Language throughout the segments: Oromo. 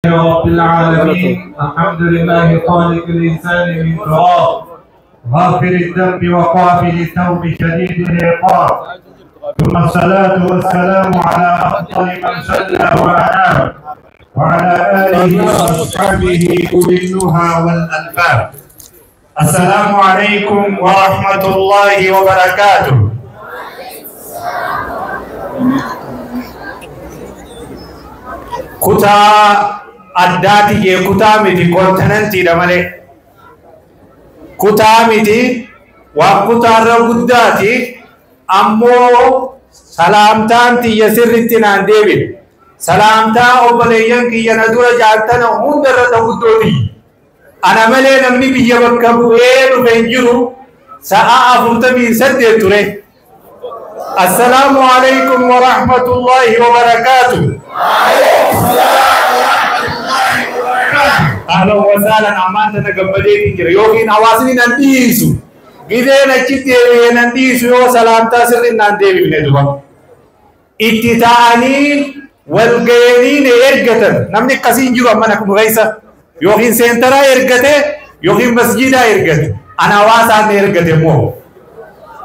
رب العالمين. الحمد لله خالق الإنسان من تراب، غافر الذنب وقابل التوب شديد العقاب، ثم الصلاة والسلام على أفضل من صلى وأناب، وعلى آله وأصحابه أولي النهى والألباب. السلام عليكم ورحمة الله وبركاته. Kutaa addaati jee kutaa miti kontinentiidha malee. Kutaa miti waan kutaarra guddaati, ammoo salaamtaan tiyya sirritti naan deebine. Salaamtaa obboleeyyan kiyya na dura jaantana hundarra ta guddooti. Ana malee namni biyya bakka bu'ee dhufe hin jiru. Sa'a 48 ture. Assalaamu alaikum wa rahmatullahi wa barakaatuh. Ahlan wa sahlan. Ammaan tana gammadeetiin jira yookiin hawaasni nan dhiisu. Gideen achitti deebi'ee nan dhiisu yoo salaamtaa sirri naan deebifne duba. Itti ta'anii walga'anii na ergatan. Namni akkasii hin jiru amma nu keessa. Yookiin seentaraa ergate yookiin masjiidaa ergate. Ana hawaasaan na ergate immoo.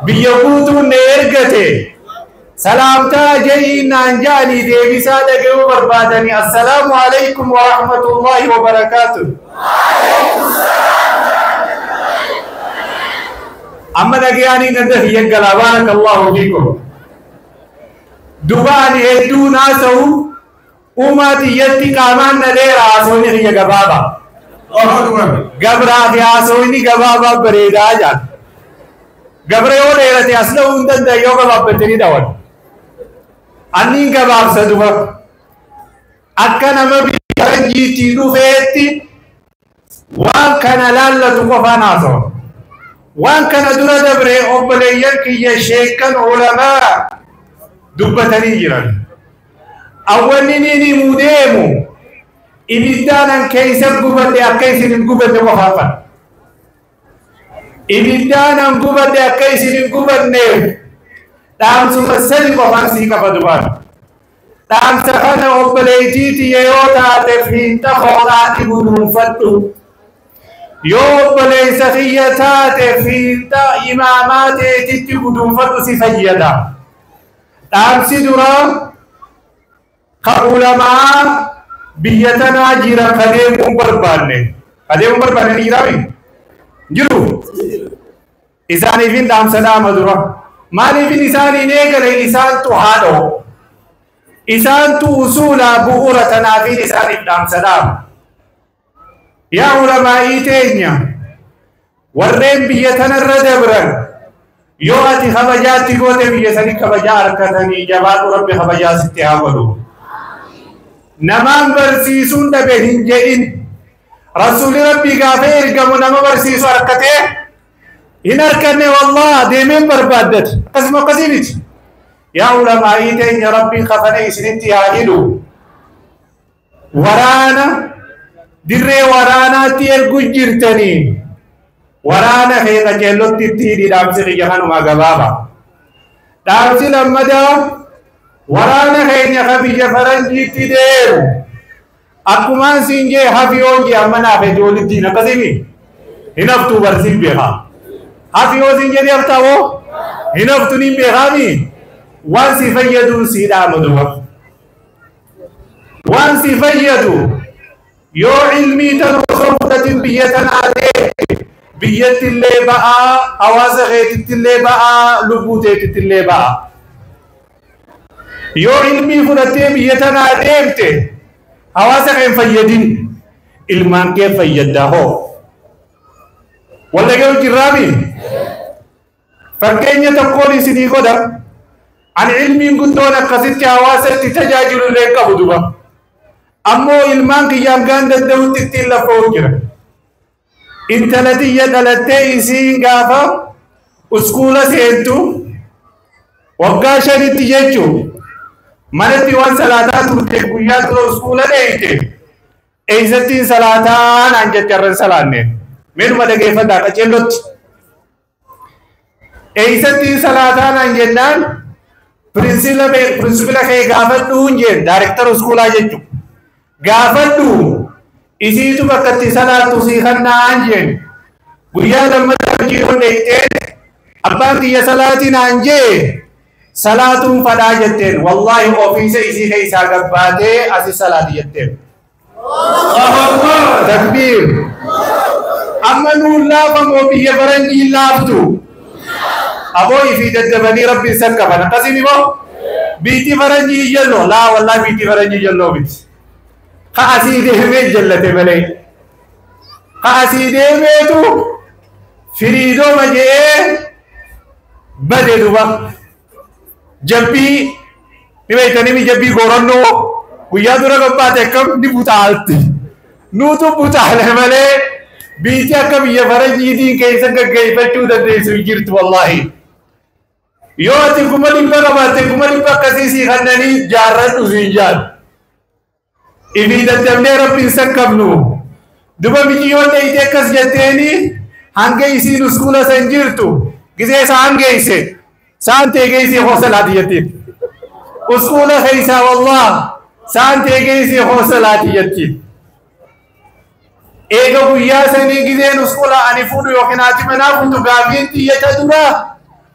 Biyya guutuun na ergate. Salaamtaa ja'ii naan ja'anii deebisaa dhaga'uu barbaadanii. Assalaamu alaikum wa rahmatullahi wa barakaatuh. Amma dhagayaanii ganda kiyya galaa. Baarakallahu fiikum. Duba ani hedduu naasa'u uumaa tiyyatti qaamaan na dheera, haasawni kiyya gabaabaa. Gabraa fi haasawni gabaabaa bareedaa jaan. Gabra yoo dheerate as dha'uu hin danda'e, yoo gabaabbate ni dhawan. Anniin gabaabsa duba. Akka nama biyya faranjiitii dhufeetti waan kana laallatu qofaan haasawa. Waan kana dura dabre obboleeyyan kiyya sheekan ulamaa dubbatanii jiran. Awwanni niin himuu deemu ibiddaan an keessa gubadhe akka isin hin gubanne qofaafan. Ibiddaan an gubadhe akka isin hin gubanneef dhaamsuma sadi qofaan sii qaba dubaan. Dhaamsa kana obboleettii tiyya yoo taate fiinxa hoolaatti guduunfadhu. Yoo obboleessa kiyya taate fiinxa imaamaa teetitti guduunfadhu, si fayyada. Dhaamsi duraa ka ulamaa biyya tanaa jira ka deemuu hin barbaanne. Ka deemuu hin barbaanne ni jiraami? Jiru. Isaaniifin dhaamsa dhaama dura. Maaliifin isaaniin eegale? Isaantu haadhoo. Isaantu usuulaa bu'uura tanaafiin isaaniif dhaamsa dhaama. Yaa ulamaa'ii teenya warreen biyya tanarra dabran, yoo ati kabajaatti goote biyya sanii kabajaa harkatanii. Jabaadhu, Rabbi kabajaa sitti haa godhu. Namaan barsiisuun dhabe hin jedhin. Rasuulli Rabbii gaafa ergamu nama barsiisu harkatee hin harkanne, wallah deemeen barbaaddate. Akkasuma akkasii miti. Yaa ulamaa'ii teenya, Rabbiin kafana isinitti haa hidhu. Waraana dirree waraanaatti ergu jirtanii waraana kee qaceellotti itti hidhi. Dhaamsi kiyya kanuma gabaaba. Dhaamsi lammadaa waraana keenya ka biyya faranjiitti deemu. Akkumaan siin jee hafi yoon jee amma naaf ijoolittiin akkasimi hin haftuu barsiin beekaa. Hafi yoo siin jedhee haftaa hoo hin haftu niin beekaami. Waan si fayyaduun sii dhaama duba. Waan si fayyadu, yoo ilmii tan osoo fudhatin biyya tanaa deemte biyyatti illee ba'aa, hawaasa keetitti illee ba'aa, lubbuu teetitti illee ba'aa. Yoo ilmii fudhattee biyya tanaa deemte hawaasa kee hin fayyadin, ilmaan kee fayyaddaa hoo. Wal dhaga'u jirraami? Fakkeenya tokkoon isinii godha. Ani ilmiin guddoon akkasitti hawaasa itti tajaajilu illee qabu duba. Ammoo ilmaan kiyyaan gaan danda'utti ittiin laffa'u jira. Intala tiyya dhalattee isiin gaafa uskuula seentu waggaa 5tti jechuu manatti waan salaataa turte, guyyaa dura uskuula dheeyte eeysattiin salaataa naan jette, arran salaanne. Meedhuma dhageeffadhaa qaceellotti. Eeysattiin salaataa naan jennaan principal kee gaafadhuun jeen, director uskuulaa jechuudha. Gaafadhu isiitu bakka itti salaattu sii kannaan jeen. Guyyaa lammataa miciyyoon dheeyxeen abbaan kiyya salaatii naan jee salaatuun fadhaa jetteen. Wallaahi ofiisa isii keessaa gabbaatee asi salaati jetteen. Takbiir. Amma nuun laafamoo biyya faranjii laaftu. Aboo ifii daddabanii rabbiin san qaban. Akkasiin immoo biitti faranjii jalloo laa wallaahi biitti faranjii jalloo miti. Ka asii deemee jallate malee. Ka asii deemeetu firiidooma je'ee bade duba. Jabbii ni beektanii jabbii gorannoo guyyaa dura gabbaate akkam ni butaalti. Nuutu butaale malee biitti akka biyya faranjiitiin keessa gaggeeffachuu dandeessu hin jirtu wallaahi. Yoo ati 100,000 qabaatte 100,000 akkasii sii kannanii jaarradhu siin jaal. Ifii daddabnee rabbiin sakkabnu. Duba miciyyoon dheeyitee akkas jetteeni hanga isiin uskuula san jirtu gisee isaan geesse saan tee geessee hoosalaati jettiin. Uskuula keessaa wallah saan tee geessee hoosalaati jettiin. Eega guyyaa sanii giseen uskuula ani fuudhu yookiin haati manaa fuutu gaafiin xiyyata dura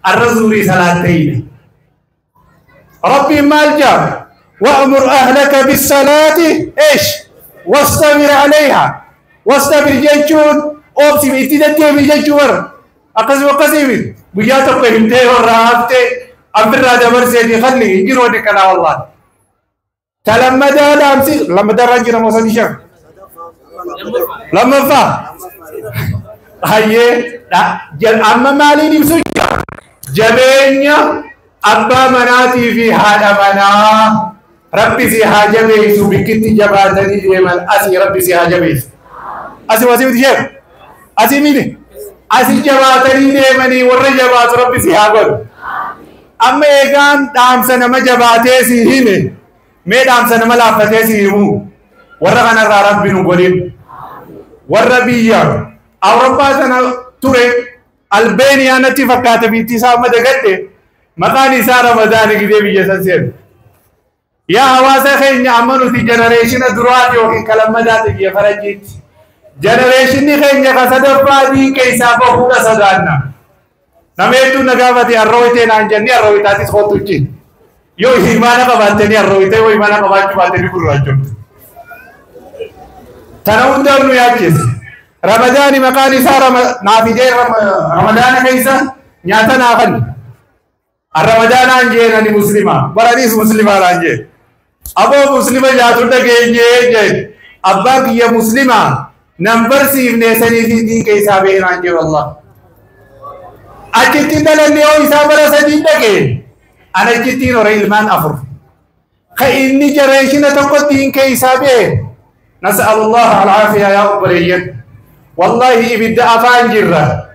arra zuurii salaattayina. Rabbiin maal jaa? وأمر أهلك بالصلاة إيش؟ واصطبر عليها. واصطبر جيتشون أوبسي اتدتي بجيتشور أقسم وقسم بياتك فهمتي والرهابتي أمر هذا مرسي خلي يجرون كلا والله. تلما دا أمسي لما دا رجل موسى شيخ لما فا هاي لا أما مالي نمسك جبينيا أبا مناتي في هذا منا ربي سي حاجة بيسو بكتي جباتني ديمال أسي ربي سي حاجة بيسو أسي واسي مدي أسي ميني أسي جباتني ديماني ور جبات ربي سي حاجة أما إيقان دام سنما جباتي سي هيني مي دام سنما لافتي سي هيمو ورغنا ربي نقولين وربيا أوروبا سنة توري البانيا نتي فكات بيتي سامة دقتي مقاني سارة مداني كده بيجي سنسير يا حواسة خيني أمنو في جنريشن دروات يوكي كلام مداتي بيه فرنجيت جنريشن خيني خسد فادي كيسا بخونا صدانا نميتو نقافتي الرويتين عن جني الرويتاتي سخوتوشي يو إيمانا قباتني الرويتين وإيمانا قباتي باتني كل رجل تناون دارنو ياكيس رمضاني مقاني سارة نافجين رمضان كيسا نياتا نافن الرمضان أنجين أني مسلمة برانيس مسلمة أنجين أبو مسلمة جاتون دقين أباك يا مسلمة نمبر سيفني سني في دين كيسا بين أنجين والله أجتين دلني أو إسا برا سنين دقين أنا أجتين ورأي المان أفر خيني جريشنا تقول دين كيسا بين نسأل الله العافية يا أبريين والله إبدا أفان جرة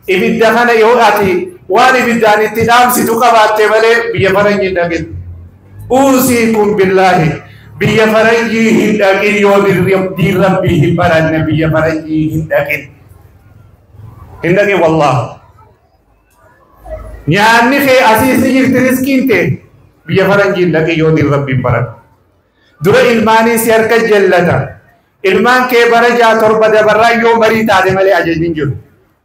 إبدا خنا يوأتي واني بدان اتدام ستوكا باتي ملي بيا فرنجي دقل أوصيكم بالله بيا فرنجي دقل يوم دين ربي برن بيا فرنجي دقل هندقل والله يعني خي أسيس جرت رزقين تي بيا فرنجي دقل يوم دين ربي برن در إلماني سيرك جلتا إلمان كي برجا تربة برا يوم بريتا دي ملي أجل نجر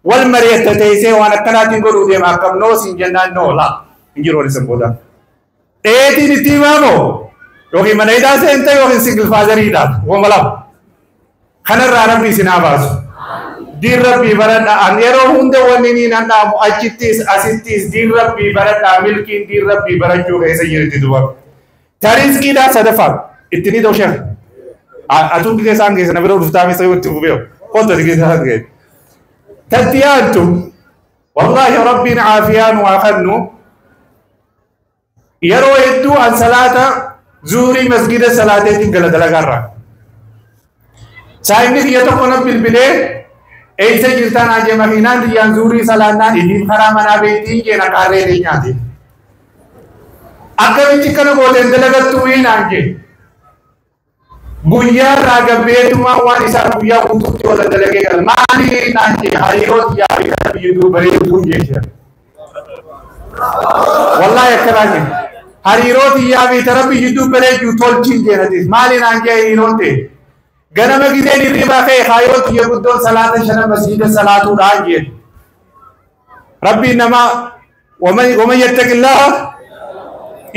والمريت تيسي وانا كناتين قولوا دي ما كم نو سين جنان نو لا انجروا لسن بودا ايتي نتيمامو يوكي من ايدا سنتا يوكي سنجل فازر ايدا وملا خنر ربي سناباس دين ربي برد ان يرو هند ونيني نانا اچتيس اسيتيس دين ربي برد ملكين دين ربي برد جو كيسا يرتي دوبا تاريخ دا صدفة اتني دوشة اتون كيسان كيسان نبرو رفتامي سيوتي بيو قلت كيسان كيسان تديانتم والله ربنا عافيان وأخذنو يرو يدو عن صلاة زوري مسجد صلاة تنقل دلقارا سايمني يتقون بالبلي ايسا جلتان عجي مخينان ديان زوري صلاة إذن خرامنا بيتين جينا قاري رينياتي أكبر چكنا بولين دلقاتوين عنجي guyyaa irraa gabbeetuma waan isaan guyyaa guutuutti wala dalagee gala maali naan jee hariiroo xiyyaa biyya duuba bareeduun jecha wallaahi akkanaa jee Hariiroo xiyyaa fi tarabbi jidduu bareechuu tolchiin jeenatis maaliin aan jee hariiroon ta'e ganama gizeen hirribaa ka'e kaayoo xiyya guddoon salaata shanan masjiida salaatuudhaan jeen rabbiin nama waman yattaqillaaha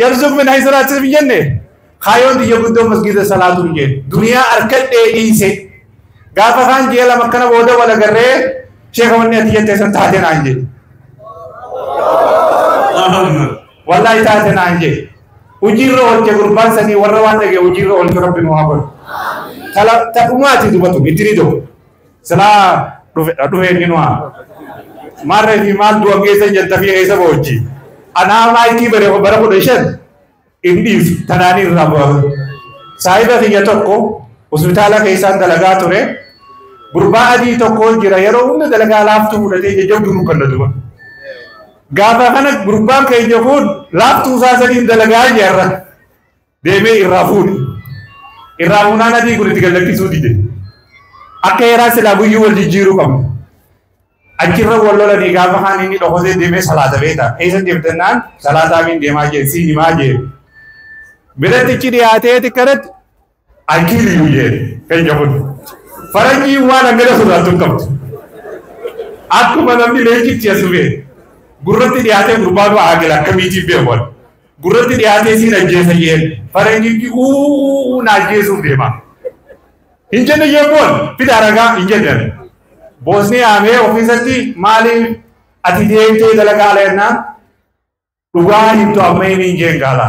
yarzuq min haysu laa yahtasib jenne kaayoon xiyya guddoon masjiida salaatuun jeen duniyaa harkadhee dhiise gaafa kaan jee lama akkana booda wal agarree sheeka wanni ati jettee san taate naan jee wallahi taate naan jee hojiirra oolche gurbaan sanii warra waan dhagee hojiirra oolche rabbi nu haa godhu. Ta dhumaati dubatu itti ni dhufu. Silaa dhufe inni nu haa. Maarree fi maal du'an keessa jetta fi eessa boojji. Anaa maayikii bare bara 15 hin dhiisu tanaan irraa bu'a. Saahiba kiyya tokko hospitaala keessaan dalagaa ture. Gurbaa adii tokko jira yeroo hunda dalagaa laaftuu fudhatee jajjabduu nu kenna duba. Gaafa kana gurbaan keenya kun laaftuu isaa sadiin dalagaa jirra. Deemee irraa fuudhe. Irraa fuunaan adii kun itti gallakkisuu dide. Akka heeraa silaa guyyuu wal jijjiiruu qabnu. Achirra wal lolanii gaafa kaan inni dhokosee deemee salaata beekta. Eessa deemtennaan salaataa miin deemaa jee siin himaa jee. Biratti dhiyaatee kanatti akiliyu jee keenya kun. Faranjiin waan hangana sodaattu hin qabdu. Akkuma namni leenjitti as dhufee gurratti dhiyaatee gurbaan waa agila akkamiitiin beekan. Gurratti dhiyaatee siin ajjeesa jeen faranjiin uu na ajjeesuuf deema. Hin jenne jeeboon fida ragaa hin jenne. Boosni yaamee ofiisatti maaliif ati deemtee dalagaa ala jennaan dhugaa himtu amma hin jeen gaala.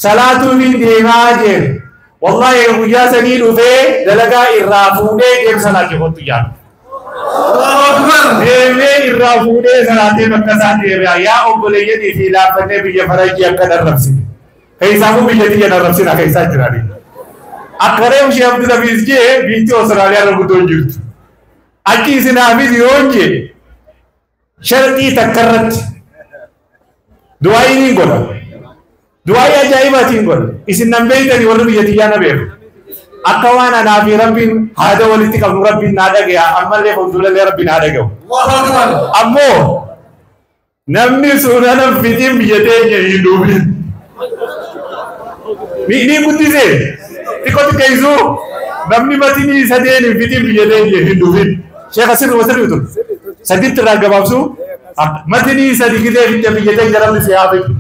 Salaatuun hin deemaa jeen. Wallahi guyyaa sanii dhufee dalagaa irraa fuudhee deemsa salaatee kottu jaala. Deemee irraa fuudhee salaatee bakka isaa deebi'a. Yaa obboleeyyanii fi laaffannee biyya farajii akka darrabsine. Keessaafuu biyya tiyya darrabsina keessaa jirani. Akka reefu ishee Abdulafiis jee biyyi Awustiraaliyaa irra guddoo hin jirtu. Achi isinaafis yoo jee sharxii takka irratti du'aayii niin godha. Du'aayii ajaa'ibaatiin godha. Isin nan beeytanii warri biyya tiyyaa na beeku. Akka waan anaa fi rabbiin haada walitti qabnu rabbiin naa dhagaya ammallee fuuldulallee rabbiin haa dhagahu. Ammoo namni sunana fitiin biyya teenya hin dhufin. Ni guddisee xiqqoo xiqqeessuu namni matinii sadeen hin fitiin biyya teenya hin dhufin. Sheekha sirri sirri tun saditti irraa gabaabsuu matinii sadi gidee fitte biyya teenya rabbi si haa fitu.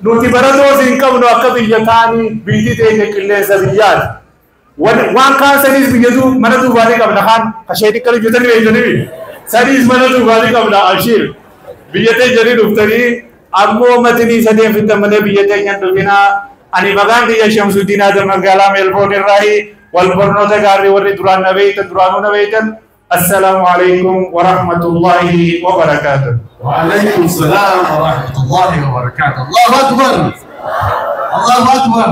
Nuti baratoos hin qabnu akka biyya taanii biyyi teenya qilleensa biyyaati. Waan kaan sadiis biyyatu mana duubaanii qabna kaan kashee xiqqaa hojjetanii beektanii sadiis mana duubaanii qabna abshiir biyya teenya dhuftanii ammoo matinii sadeen fittan malee biyya teenya hin dhufinaa. Ani maqaan kiyya Shamsuddin Adam magaalaa Meelboon irraayi wal barnoota gaarii warri duraan na beeytan duraanuu na beeytan. Assalaamu alaikum wa rahmatullahi wa barakaatuh. وعليكم السلام ورحمة الله وبركاته. الله أكبر. الله أكبر.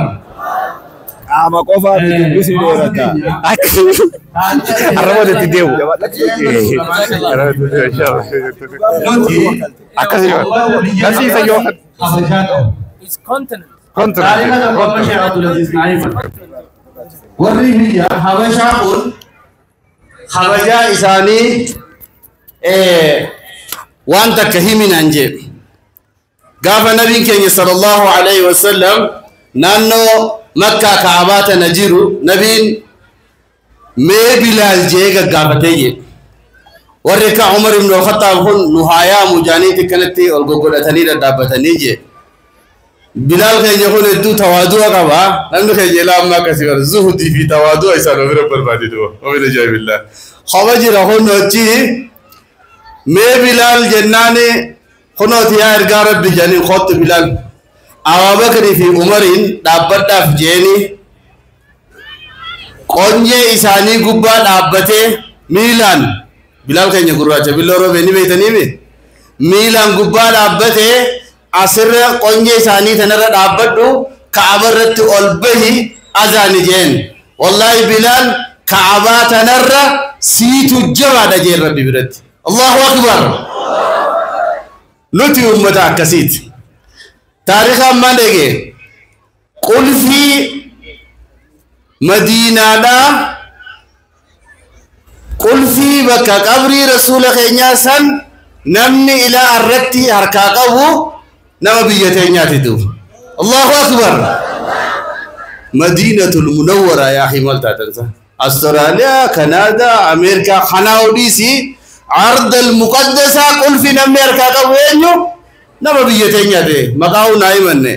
Qaama qofaa fi dubbisni dheerata. Arraba itti deemu. Nuti Akkasii Nasiisa yoo kabajaa qabu. It's continent. Taariika tokko Sheekh Abdulaziz Naa'ima. Warri biyya Habashaa kun kabajaa isaanii waan takka himinaan jedhu. Gaafa nabiin keenya sallallahu alaihi wasallam naannoo Makkaa Kaabaa tana jiru nabiin mee Bilaal jee gaggaafatee jedhu. Warri akka Umar ibn al-Khattab kun nu haa yaamu jaaniiti kanatti ol goggodhatanii dhadhaabbatanii jedhu. Bilaal keenya kun hedduu tawaadu'a qaba. Namni keenya ilaa ammaa akkasii bara zuhudii fi tawaadu'a isaan ofirra barbaade du'a. Ofirra jaabillah. Qofa jira kun hojii mee Bilaal jennaani kunooti yaa ergaa rabbi jedhanii kottu Bilaal. Abubakrii fi Umariin dhaabbadhaaf jeeni qonyee isaanii gubbaa dhaabbatee miilaan Bilaal keenya gurraacha billoo roobee ni beektanii miilaan gubbaa dhaabbatee asirra qonyee isaanii tanarra dhaabbadhu Ka'aba irratti ol bahi azaani jeen. Wallaahi Bilaal Ka'abaa tanarra siitu jabaadha jeen rabbi biratti. Allahu akbar. Nuti uummata akkasiiti. Taarika ammaan dhage qulfii Madiinaadhaa qulfii bakka qabrii rasuula keenyaa san namni ilaa irratti harkaa qabu nama biyya teenyaati duuba. Allahu akbar. Madiinatul Munawwara yaa akhi maal taatansa? Austraaliyaa, Kanaadaa, Ameerikaa kanaa odiisi ardal muqaddasaa qulfi namni harkaa qabu eenyu? Nama biyya teenya ta'e maqaa hunaa himanne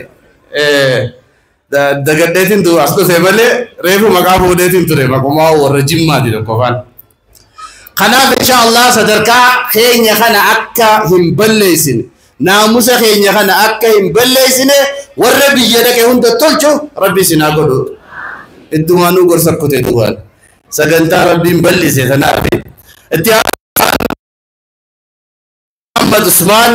dagadheetiin tu as dhufe malee reefu maqaa fuudheetiin ture maqumaa warra jimmaati tokkofaan. Kanaaf insha Allah sadarkaa keenya kana akka hin balleessine, naamusa keenya kana akka hin balleessine, warra biyya dhaqe hunda tolchu rabbi isin haa godhu. Iddumaanuu gorsa kute duwwaan sagantaa rabbiin bal'ise tanaaf. Itti Muhammad Usmaan